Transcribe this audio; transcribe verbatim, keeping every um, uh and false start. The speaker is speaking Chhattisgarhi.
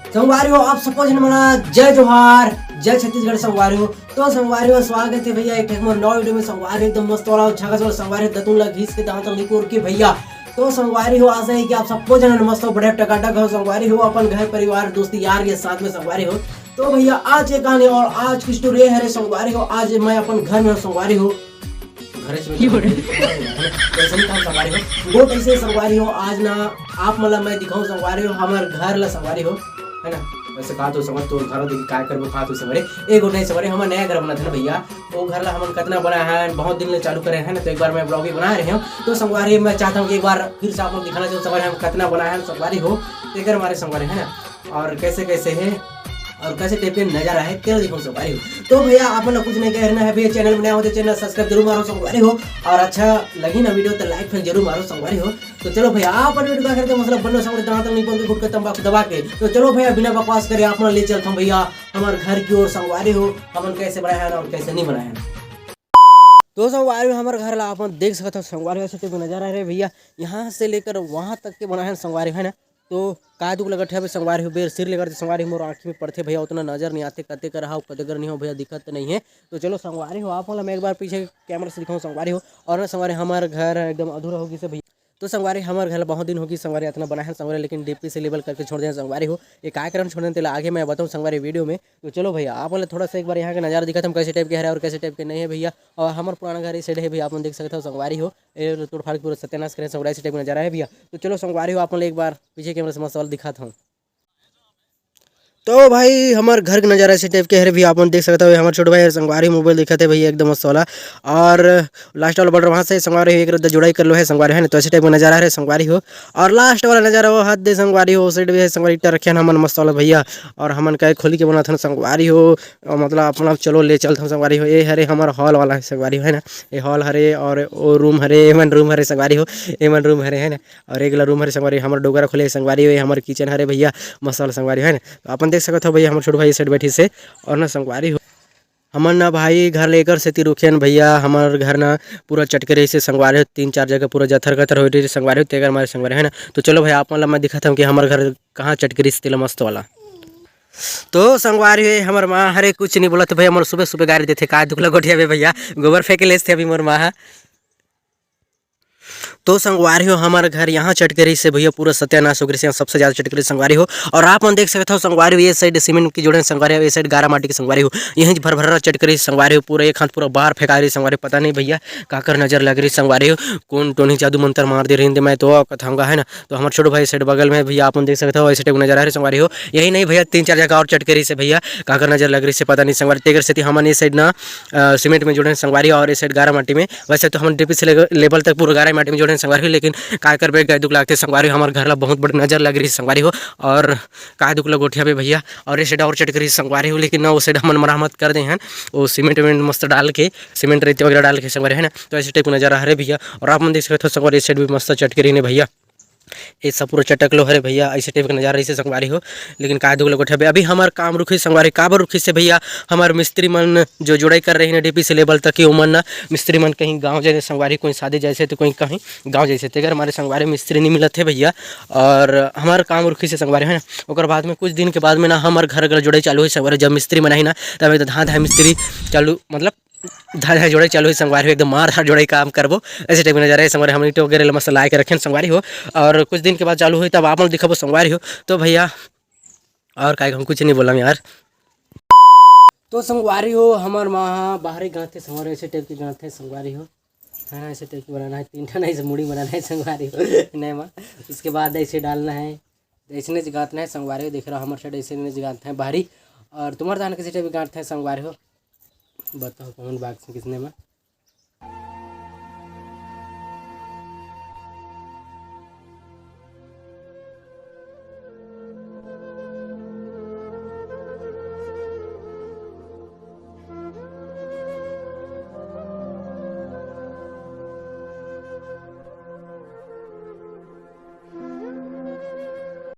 संगवारी हो, आप सबो झन मन ला जय जोहार, जय छत्तीसगढ़ संगवारी हो। तो संगवारी हो, स्वागत हे भैया एक ठे मोर नवा video में। संगवारी हो, एकदम मस्त वाला अउ झकास वाला संगवारी हो, दतुन ला घिस के दांत ला निपोर के भैया। तो संगवारी हो, आशा हे कि आप सबो झन मस्त हो, बढ़िया टकाटक हो संगवारी हो, अपन घर परिवार दोस्त यार के साथ में संगवारी हो। तो भैया आज के कहानी अउ आज के story ये हरे संगवारी हो, आज मैं अपन घर में हूँ संगवारी हो। घरे से मैं तो वैसे नहीं कहूँ संगवारी हो, वो कैसे संगवारी हो, आज ना आप मन ला मैं दिखाऊँ संगवारी हो, हमर घर ला संगवारी हो, है ना। वैसे कहा तो समझ तो घर देखी काय करबो, कहा तो संगवारी, एगो नहीं संगवारी, हमर नया घर बनत हे ना भैया, वो घर ला हमन कतना बनाए हन, बहुत दिन ले चालू करे हन, तो एक बार मैं vlog भी बना रहे हूँ। तो संगवारी मैं चाहता हूँ कि एक बार फिर से आप लोग दिखाना चाहूँ संगवारी, हम कतना बनाए हन संगवारी हो, तेकर मारे संगवारी, है ना, और कैसे कैसे है और कैसे type के नजारा है, तेला दिखाऊँ संगवारी हो। तो भैया आप मन ला कुछ नहीं कहना है भैया, channel में नया हो तो channel subscribe जरूर मारो संगवारी हो, और अच्छा लगी ना video तो like फिर जरूर मारो संगवारी हो। तो चलो भैया आप video का करते मतलब बनो संगवारी, दांत नहीं बोल के गुटखा तंबाकू दबा के। तो चलो भैया बिना बकवास करे आप मन ले चलता हूँ भैया हमर घर की ओर संगवारी हो, हमन कैसे बनाए हन और कैसे नहीं बनाए हन। तो संगवारी हो, हमर घर ला अपन देख सकत हो संगवारी हो, ऐसे type के नजारा रे भैया, यहाँ से लेकर वहाँ तक के बनाए हन संगवारी हो, है ना। तो का दुख लगत हे अबे संगवारी हो, बेर सिर लेकर संगवारी हो, मोर आँखी में पड़थे भैया, उतना नजर नहीं आते, कते कर हाव, कते कर नहीं हो भैया, दिखत नहीं है। तो चलो संगवारी हो, आप मन ला मैं एक बार पीछे camera से दिखाऊँ संगवारी हो, और ना संगवारी हमर घर एकदम अधूरा हो गिस हे भैया। तो संगवारी हमर घर ला बहुत दिन हो गिस संगवारी, इतना बनाए हन संगवारी, लेकिन DP से level करके छोड़ दे हन संगवारी हो। ये काय कारण छोड़ दे हन तेला आगे मैं बताऊँ संगवारी video में। तो चलो भैया आप मन ला थोड़ा सा एक बार यहाँ का नजारा दिखात हँव, कैसे type के हरे और कैसे type के नहीं है भैया। और हमर पुराना घर इस side है भैया, आप मन देख सकत हो संगवारी हो, ये तोड़ फाड़ के पूरा सत्यानाश करे संगवारी, ऐसे type का नजारा है भैया। तो चलो संगवारी हो, आप मन ला एक बार पीछे camera से मस्त वाला दिखात हँव। तो भाई हमर घर के नजारा ऐसे type के हरे भैया, आप मन देख सकत हो, हमर छोट भाई संगवारी mobile दिखत हे भैया एकदम मस्त वाला, और last वाला border वहाँ से संगवारी हो, एक रद्दा जुड़ाई कर लो है संगवारी, है ना। तो ऐसे type का नजारा है संगवारी हो, और last वाला नजारा वो हद दे संगवारी हो, side भी है संगवारी, ईटा रखे हन हमन मस्त वाला भैया, और हमन का खोली के बनात हन संगवारी हो, और मतलब अपना चलो ले चलत हन संगवारी हो। ये हरे हमर hall वाला है संगवारी हो, है ना, ये hall हरे और वो room हरे, एमन room हरे संगवारी हो, एमन room हरे, है ना। और एक ला room हरे संगवारी, हमर डोकरा खुले संगवारी हो, ये हमर kitchen हरे भैया, मस्त वाला संगवारी हो, है ना। तो अपन देख सकत हो भैया, हमर छोटू भाई side बैठी से, और ना संगवारी हो, हमन ना भाई घर ले एकर सेती रुखेन भैया, हमर घर ना पूरा चटके रहिसे संगवारी हो, तीन चार जगह पूरा जथर कथर होए रहिसे संगवारी हो, तेकर मारे संगवारी हो, है ना। तो चलो भाई, आप मन ला मैं दिखात हँव कि हमर घर कहाँ चटके रहिसे तेला मस्त वाला। तो संगवारी हो, हमर माँ हरे कुछ नहीं बोलत भाई, हमर सुबह सुबह गारी देथे, का दुख लगोठिया बे भैया, गोबर फेंके लेसथे अभी मोर माँ ह। तो संगवारी हो, हमर घर यहाँ चटके रहिसे भैया, पूरा सत्यानाश हो गे रहिसे, सबसे ज्यादा चटके रहिसे संगवारी हो। और आप मन देख सकत हो संगवारी हो, ये side सीमेंट के जोड़े संगवारी हो, ये side गारा माटी के संगवारी हो, यहीं भर भर चटके रहिसे संगवारी हो, पूरा एक हाथ पूरा बाहर फेंका रहिसे संगवारी हो। पता नहीं भैया काकर नजर लग रहिसे संगवारी हो, कौन टोनी जादू मंतर मार दे रहिसे, मैं तो कथाऊंगा, है ना। तो हमर छोटू भाई side बगल में भैया आप मन देख सकत हो, ऐसे type नजर आ रहे संगवारी हो। यही नहीं भैया, तीन चार जगह और चटके रहिसे भैया, काकर नजर लग रहिसे पता नहीं संगवारी, तेकर सेती हमन ये side ना अ, सीमेंट में जोड़े हन संगवारी हो, और इस side गारा माटी में। वैसे तो हम DP से लेकर level तक पूरा गारा माटी में जोड़े हन संगवारी हो, लेकिन काय करबे, गाय दुख लागथे संगवारी हो, हमर घर ला बहुत बड़े नजर लग रहिसे संगवारी हो, और काय दुख लगोठिया बे भैया, और इस side और चटके रहिसे संगवारी हो, लेकिन ना, उस side हमन मरम्मत कर दे हन, वो सीमेंट वेमेंट मस्त डाल के, सीमेंट रेती वगैरह डाल के संगवारी, है ना। तो ऐसे type का नजारा हरे भैया, और आप मन देख सकत हो संगवारी, इस side भी मस्त चटके रहिसे भैया। ये सब पूरा चटक लो हरे भैया, ऐसे type का नजारा रहिसे संगवारी हो, लेकिन काय दुख लगोठिया बे, अभी हमर काम रुकिस संगवारी, काबर रुकिस हे भैया, हमर मिस्त्री मन जो जुड़ाई कर रहिन DP से level तक के, ओमन ना मिस्त्री मन कहीं गाँव जाए संगवारी, कोई शादी जैसे तो कोई कहीं गाँव जैसे, तेकर मारे संगवारी मिस्त्री नहीं मिलत हे भैया, और हमर काम रुकिस हे संगवारी, है ना। ओकर बाद में कुछ दिन के बाद में ना हमर घर अगर जुड़ाई चालू होही संगवारी, जब मिस्त्री मन आही ना, तब एक धाँ धाँ मिस्त्री चालू, मतलब धार धार जोड़े चालू होही संगवारी हो, एकदम मार धार जोड़े काम करबो, ऐसे type का नजारा हे संगवारी। हमन ईंट वगैरह ल मस्त लाए के रखेन संगवारी हो, और कुछ दिन के बाद चालू होही तब आप मन दिखाबो संगवारी हो। तो भैया और काय कहूँ, कुछ नहीं बोलंव यार। तो संगवारी हो, हमर माँ ह बाहरी गाँथे संगवारी, ऐसे type के गाँथे संगवारी हो, है ना, ऐसे type के बनाना है, तीन ठन ऐसे मुड़ी बनाना है संगवारी हो, नहीं माँ, उसके बाद ऐसे डालना है, ऐसने च गाँथना है संगवारी हो, देख रहा हमर side ऐसने च गाँथना है बाहरी, और तुम्हर दान कैसे type के गाँथना है संगवारी हो, बताओ comment box में किसने में।